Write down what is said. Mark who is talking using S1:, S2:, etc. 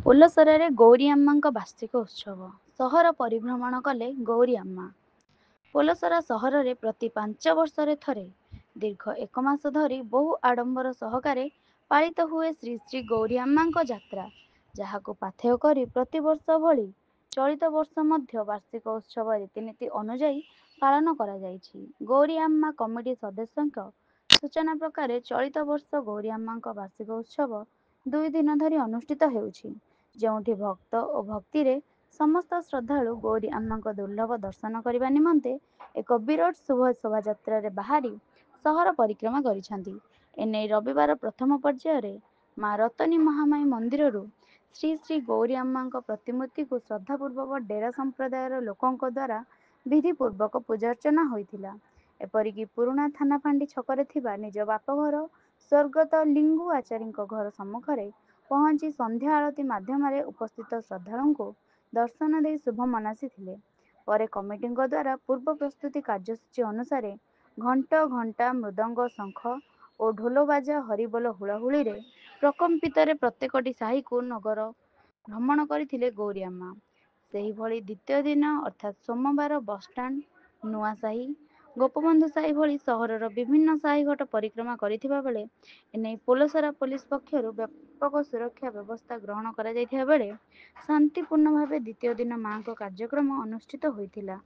S1: ପୋଲସରାରେ ଗୌରୀଆମ୍ମାଙ୍କ ବାର୍ଷିକ ଉତ୍ସବ। ସହର ପରିଭ୍ରମଣ କଲେ ଗୌରୀଆମ୍ମା। ପୋଲସରା ସହରରେ ପ୍ରତି 5 ବର୍ଷରେ ଥରେ ଦୀର୍ଘ ଏକ ମାସ ଧରି ବହୁ ଆଡମ୍ବର ସହକାରେ ପାଳିତ ହୁଏ ଶ୍ରୀ ଶ୍ରୀ ଗୌରୀଆମ୍ମାଙ୍କ ଯାତ୍ରା। ଯାହାକୁ ପାଥେୟ କରି ପ୍ରତିବର୍ଷ ଭଳି ଚଳିତ ବର୍ଷ ମଧ୍ୟ ବାର୍ଷିକ ଉତ୍ସବ ରୀତିନୀତି ଅନୁଯାୟୀ ପାଳନ କରାଯାଇଛି। ଗୌରୀଆମ୍ମା କମିଟି ସଦସ୍ୟଙ୍କ ସୂଚନା ପ୍ରକାରେ ଚଳିତ ବର୍ଷ ଗୌରୀଆମ୍ମାଙ୍କ ବାର୍ଷିକ ଉତ୍ସବ 2 ଦିନ ଧରି ଅନୁଷ୍ଠିତ ହେଉଛି। ଯେଉଁଠି ଭକ୍ତ ଓ ଭକ୍ତିରେ ସମସ୍ତ ଶ୍ରଦ୍ଧାଳୁ ଗୌରୀ ଆମ୍ମାଙ୍କ ଦୁର୍ଲଭ ଦର୍ଶନ କରିବା ନିମନ୍ତେ ଏକ ବିରାଟ ଶୁଭ ଶୋଭାଯାତ୍ରାରେ ବାହାରି ସହର ପରିକ୍ରମା କରିଛନ୍ତି। ଏନେଇ ରବିବାର ପ୍ରଥମ ପର୍ଯ୍ୟାୟରେ ମା ରତନୀ ମହାମାୟୀ ମନ୍ଦିରରୁ ଶ୍ରୀ ଶ୍ରୀ ଗୌରୀ ଆମ୍ମାଙ୍କ ପ୍ରତିମୂର୍ତ୍ତିକୁ ଶ୍ରଦ୍ଧାପୂର୍ବକ ଡେରା ସମ୍ପ୍ରଦାୟର ଲୋକଙ୍କ ଦ୍ୱାରା ବିଧିପୂର୍ବକ ପୂଜାର୍ଚ୍ଚନା ହୋଇଥିଲା। ଏପରିକି ପୁରୁଣା ଥାନା ଫାଣ୍ଡି ଛକରେ ଥିବା ନିଜ ବାପଘର ସ୍ୱର୍ଗତ ଲିଙ୍ଗୁ ଆଚାରୀଙ୍କ ଘର ସମ୍ମୁଖରେ ପହଞ୍ଚି ସନ୍ଧ୍ୟା ଆଳତି ମାଧ୍ୟମରେ ଉପସ୍ଥିତ ଶ୍ରଦ୍ଧାଳୁଙ୍କୁ ଦର୍ଶନ ଦେଇ ଶୁଭ ମନାସିଥିଲେ। ପରେ କମିଟିଙ୍କ ଦ୍ୱାରା ପୂର୍ବ ପ୍ରସ୍ତୁତି କାର୍ଯ୍ୟସୂଚୀ ଅନୁସାରେ ଘଣ୍ଟ, ଘଣ୍ଟା, ମୃଦଙ୍ଗ, ଶଙ୍ଖ ଓ ଢୋଲବାଜା, ହରିବୋଲ ହୁଳହୁଳିରେ ପ୍ରକମ୍ପିତରେ ପ୍ରତ୍ୟେକଟି ସାହିକୁ ନଗର ଭ୍ରମଣ କରିଥିଲେ ଗୌରୀଆମ୍ମା। ସେହିଭଳି ଦ୍ୱିତୀୟ ଦିନ ଅର୍ଥାତ୍ ସୋମବାର ବସଷ୍ଟାଣ୍ଡ, ନୂଆସାହି, ଗୋପବନ୍ଧୁ ସାହି ଭଳି ସହରର ବିଭିନ୍ନ ସାହିଘାଟ ପରିକ୍ରମା କରିଥିବା ବେଳେ ଏନେଇ ପୋଲସରା ପୋଲିସ ପକ୍ଷରୁ ବ୍ୟାପକ ସୁରକ୍ଷା ବ୍ୟବସ୍ଥା ଗ୍ରହଣ କରାଯାଇଥିବା ବେଳେ ଶାନ୍ତିପୂର୍ଣ୍ଣ ଭାବେ ଦ୍ୱିତୀୟ ଦିନ ମା'ଙ୍କ କାର୍ଯ୍ୟକ୍ରମ ଅନୁଷ୍ଠିତ ହୋଇଥିଲା।